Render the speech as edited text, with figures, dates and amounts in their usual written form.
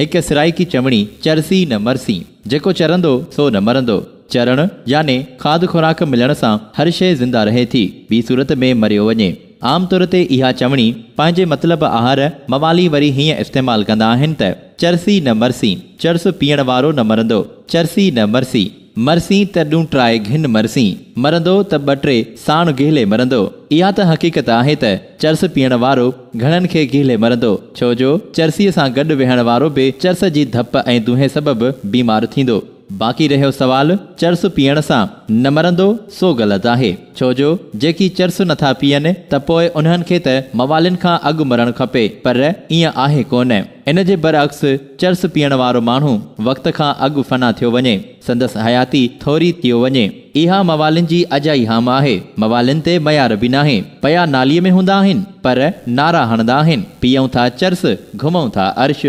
هڪ سرائيڪي چوڻي، چرسي نه مرسي. جيڪو چرندو، سو نه مرندو. چرڻ يعني کاڌ خوراڪ ملڻ سان هر شيء زنده رهي ٿي، ٻي صورت ۾ مريو وڃي. عام طور تي اها چوڻي پنهنجي مطلب آهر موالي وري هيئن استعمال ڪندا آهن ته، چرسي نه مرسي، چرس پيئڻ وارو نه مرندو، چرسي نه مرسي. مرسين ته ڏونٽرائي گهن مرسين، مرندو ته ٻه ٽي ساڻ گهلي مرندو. اها ته حقيقت آهي ته چرس پيئڻ وارو گهڻن کي گهلي مرندو، ڇو جو چرسيء سان گڏ ويهڻ وارو به چرس جي ڌپ ۽ دونهين سبب بيمار ٿيندو. باقي رهيو سوال چرس پيئڻ سان نه مرندو سو غلط آهي، ڇو جو جيڪي چرس نٿا پيئن ته پوء انهن کي ته موالين کان اڳ مرڻ کپي پر ائين آهي ڪونه. ان جي برعڪس چرس پيئڻ وارو ماڻهو وقت کان اڳ فنا ٿيو وڃي، سندس حياتي ٿوري ٿيو وڃي. اها موالين جي اجائي هام آهي. موالين تي ميار به ناهي. پيا ناليء ۾ هوندا آهن، پر نعرا هڻندا آهن، پيئون ٿا چرس، گهمئون ٿا عرش.